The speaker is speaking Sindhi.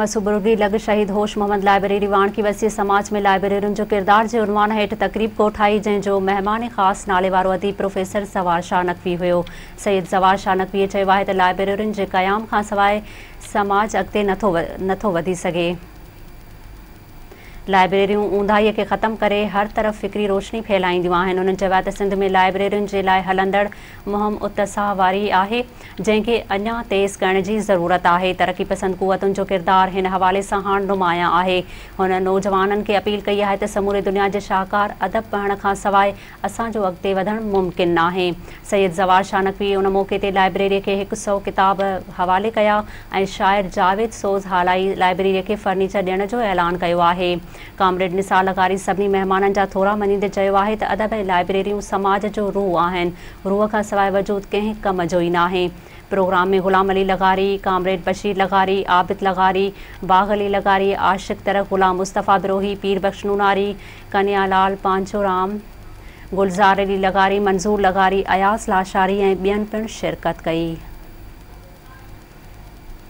مسوبرگي لڳ شهيد هوش محمد لائبريري واڻڪي وسيع سماج ۾ لائبريرين جو ڪردار جي عنوان هيٺ تقريب ڪوٺائي جنهن جو مهمان خاص ناليوارو اديب پروفيسر زوار شاهه نقوي هيو. سيد زوار شاهه نقويء چيو آهي ته لائبريرين جي قيام کانسواء سماج اڳتي نٿو وڌي سگهي. لائبريريون اونداهيء کي ختم ڪري هر طرف فڪري روشني ڦهلائينديون آهن. هنن چيو آهي ته سنڌ ۾ لائبريرين جي لاء هلندڙ مهم اتساهه واري آهي، جنهن کي اڃا تيز ڪرڻ جي ضرورت آهي. ترقي پسند قوتن جو ڪردار هن حوالي سان هاڻ نمايان آهي. هن نوجوانن کي اپيل ڪئي آهي ته سموري دنيا جي شاهڪار ادب پڙهڻ کان سواء اسان جو اڳتي وڌڻ ممڪن ناهي. سيد زوار شاهه نقوي ان موقعي تي لائبريري کي هڪ سئو ڪتاب حوالي ڪيا ۽ شاعر جاويد سوز هالائي لائبريري کي فرنيچر ڏيڻ جو اعلان ڪيو آهي. ڪامريڊ نثار لغاري سڀني مهمانن جا ٿورا مڃيندي چيو آهي ته ادب ۽ لائبريريون سماج جو روح آهن، روح کان سواء وجود ڪنهن ڪم جو ئي ناهي. پروگرام ۾ غلام علي لغاري، ڪامريڊ بشير لغاري، عابد لغاري، باغ علي لغاري، عاشق ترڪ، غلام مصطفيٰ بروهي، پير بخش نوناري، ڪنيا لال پانچورام، گلزار علي لغاري، منظور لغاري، اياز لاشاري ۽ ٻين پڻ شرڪت ڪئي.